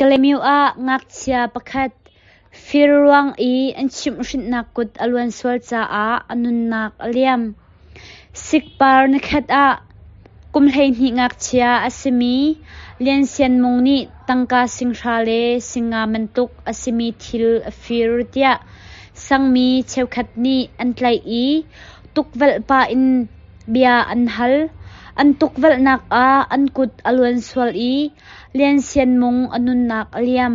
Kalaymyo ah ngakchia pakhat fir ruang i an chimhhrinhnak kut a luan sual caah a nunnak a liam. Sikpar nikhat ah kum 12 ngakchia a simi Lian Sian Mung nih tangka singhra le singnga bantuk a simi thil a fir tiah sangmi cheukhat nih an tlaih i tukvelh pah in bia an hal. An tukvelhnak ah an kut a luan sual i Lian Sian Mung a nunnak a liam.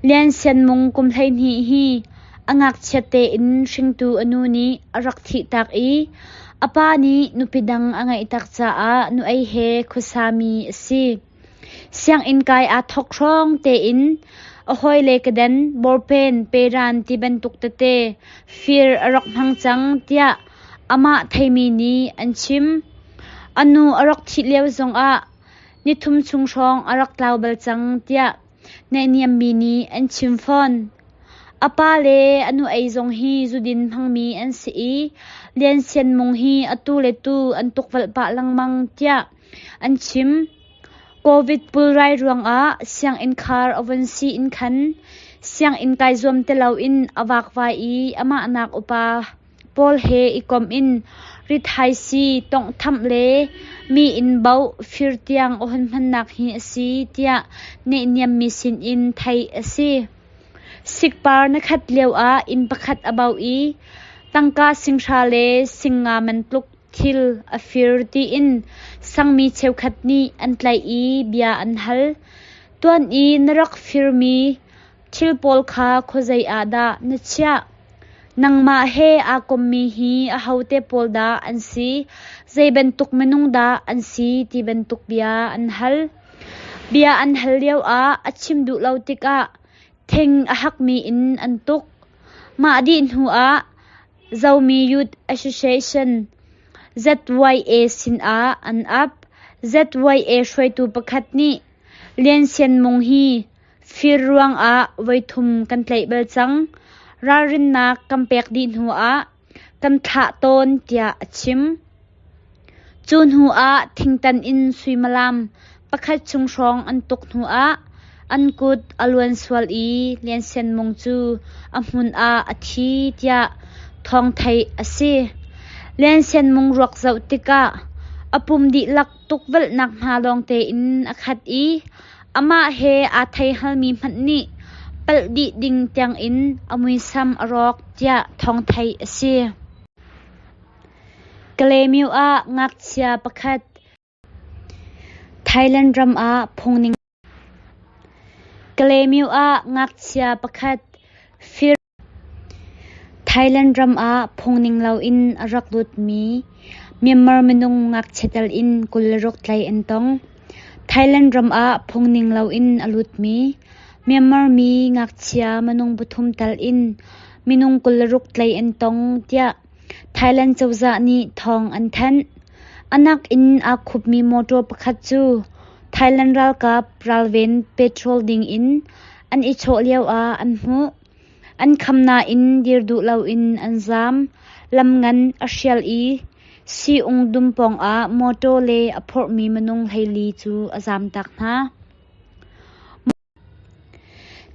Lian Sian Mung kum 12 hi a ngakchiat tein hringtu a nu nih a rak thihtak i a pa nih nupi dang a ngeihtak caah nu-ei he khuasami a si. Sianginn kai aa thawk hrawng tein a hawile kedan, bawlpen, peran ti bantuk tete fir a rak hmang cang tiah amah theimi nih an chim. A nu a rak thih lio zongah nithum chung hrawng a rak tlau bal cang tiah naihniammi nih an chim fawn. A pa le a nu-ei zong hi zudin hmangmi an si i Lian Sian Mung hi atu le tu an tukvelh pah lengmang tiah an chim. Covid pulrai ruangah sianginn khar a vun si in khan sianginn kai zuam ti loin a vakvai i amah nak upa pawl he i kom in rithaisii tawnghthamh le mi inn baoh fir tiang a hun hmannak hi a si tiah naihniammi sinin theih a si. Sikpar na khat lioah inn pakhat a bauh i tangka singhra le singnga man tluk thil a fir tiin sangmi cheukhat nih an tlaih i bia an hal. Tuan i na rak firmi thil pawl kha khuazei ah dah na chiah? Nangmah he aa kommi hi ahote pawl dah an si, zei bantuk minung dah an si ti bantuk bia an hal. Bia an hal lioah a chim duh lo tikah thing a hakmi in an tuk. Mah dih hnuah Zomi Youth Association ZYA sinah an ap. ZYA hruaitu pakhat nih Lian Sian Mung hi Fir ruangah voithum kan tlaih bal cang. Ralrinnak kan pek dih hnuah kan thlah tawn tiah a chim. Cu hnuah thingtan in suimilam pakhat chung hrawng an tuk hnuah an kut a luan sual i Lian Sian Mung cu a hmun ah a thi tiah thawng theih a si. Lian Sian Mung ruak zoh tikah a pum dihlak tukvelhnak hma lawng tein a khat i Amah he aa theihalmi hmanh nih palh dih ding tiangin a muisam a rawk tiah thawng theih a si. Kalaymyo ah ngakchia pakhat Thailand ram ah phungning Kalaymyo ah ngakchia pakhat fir Thailand ram ah phungning loin a rak lutmi Myanmar minung ngakchia tel in 26 tlaih an tong. Thailand ram ah phungning loin a lutmi Myanmar mi ngakchia minung pathum tel in minung 26 tlaih an tong tiah Thailand cozah nih thawng an thanh. A nak in aa khupmi mawṭaw pakhat cu Thailand ralkap ralven patrol ding in an i chawh lioah an hmuh. An kham nain dir duh loin an zaam. Lam ngan a hrial i si-ung dum pawngah mawṭaw le a phorhmi minung 14 cu a zaamtak hna.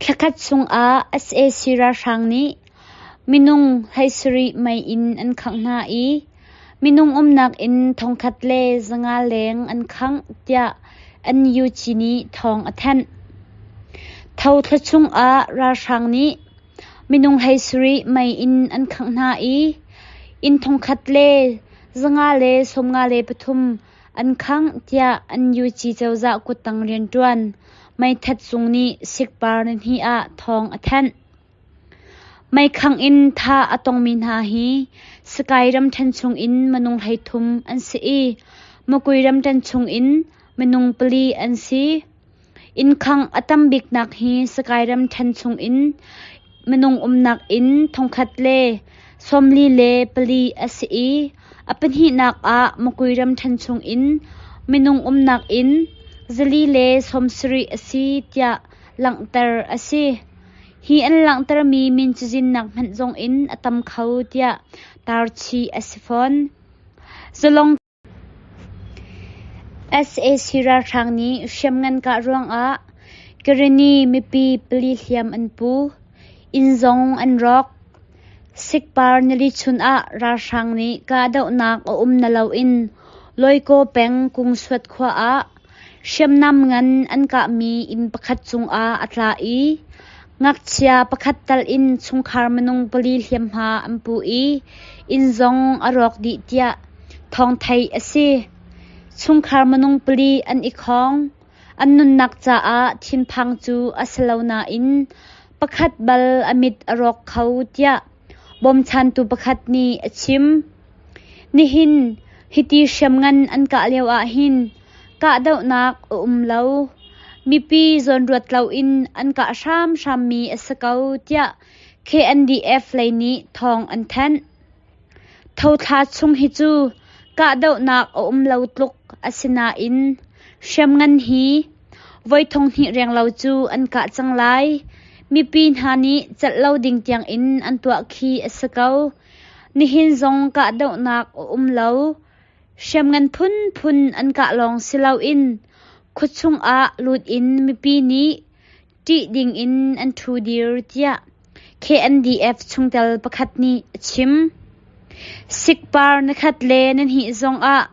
Thlakhat chungah sac ralhrang nih minung 17 mei in an khangh hna i minung umnak inn 1500 leng an khangh tiah NUG nih thawng a thanh. Tho thla chungah ralhrang nih minung 17 mei in an khangh hna i inn 1553 an khangh tiah NUG cozah kuttang rianṭuan meithat zung nih sikpar nihnih ah thawng a thanh. Meikhangh in thah a tongmi hna hi Sakae ramṭhen chungin minung 33 an si i Makui ramṭhen chungin minung pali an si. Innkhangh a tam biknak hi Sakae ramṭhen chungin minung umnak inn 144 a si i a pahnihnak ah Makui ramṭhen chungin minung umnak inn 470 a si tiah langhter a si. Hi an langhtermi min cazinnak hmanh zongin a tam kho tiah tarchih a si fawn. Zalong sac ralhrang nih hriamngan kah ruangah Karenni mipi pali hliam an pu. Inn zong an rawk. Sikpar nili chun ah ralhrang nih kahdohnak a um na loin Loikaw peng Kungsuat khua ah hriamnam ngan an kahmi inn pakhat cungah a tla i ngakchia pakhat tal in chungkhar minung pali hliamhma an pu i inn zong a rawk dih tiah thawng theih a si. Chungkhar minung pali an i khawng. An nunnak caah thinphang cu a si lo nain pakhat bal a mit a rawk kho tiah bawmchantu pakhat nih a chim. Nihin hiti hriamngan an kah lio ahhin kahdohnak a um lo. Mipi zawnruat loin an kah hramhrammi a si ko tiah KNDF lei nih thawng an thanh. Thothla chung hi cu kahdohnak a um lo tluk a si nain hriamngan hi voi thonghnih renglo cu an kah cang lai. Mipi hna nih celh lo ding tiangin an tuah khi a si ko. Nihin zong kahdohnak a um lo. Hriamngan phunphun an kah lawng si loin khuachung ah lut in mipi nih ṭih dingin an ṭhu dir tiah KNDF chungtel pakhat nih a chim. Sikpar nikhat le nihnih zongah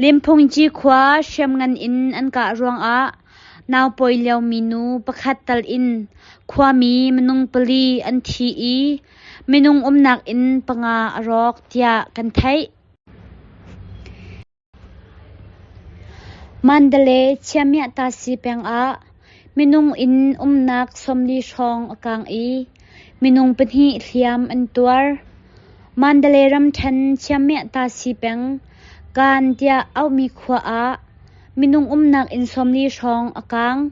Limphungci khua hriamngan in an kah ruangah naupawi liomi nu pakhat tal in khuami minung pali an thi i minung umnak inn panga a rawk tiah kan theih. Mandalay Chiamiahtasi peng ah minung inn umnak 40 hrawng a kaang i minung pahnih hliam an tuar. Mandalay ramṭhen Chiamiahtasi peng Kan tiah auhmi khua ah minung umnak inn 40 hrawng a kaang.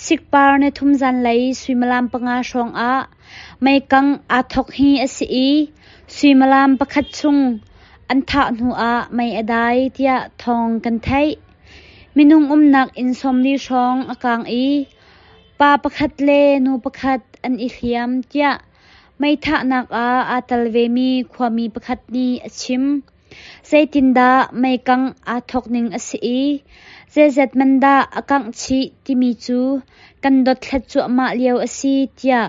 Sikpar nithum zanlei suimilam panga hrawng ah meikangh aa thawk hi a si i suimilam pakhat chung an thah hnuah mei a dai tiah thawng kan theih. Minung umnak inn 40 hrawng a kaang i pa pakhat le nu pakhat an i hliam tiah meithahnak ah aa tel vemi khuami pakhat nih a chim. Zeitindah meikangh aa thawk ning a si i zeizat man dah a kangh chih timi cu kan dothlat cuahmah lio a si tiah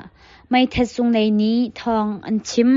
meithat zung lei nih thawng an chim.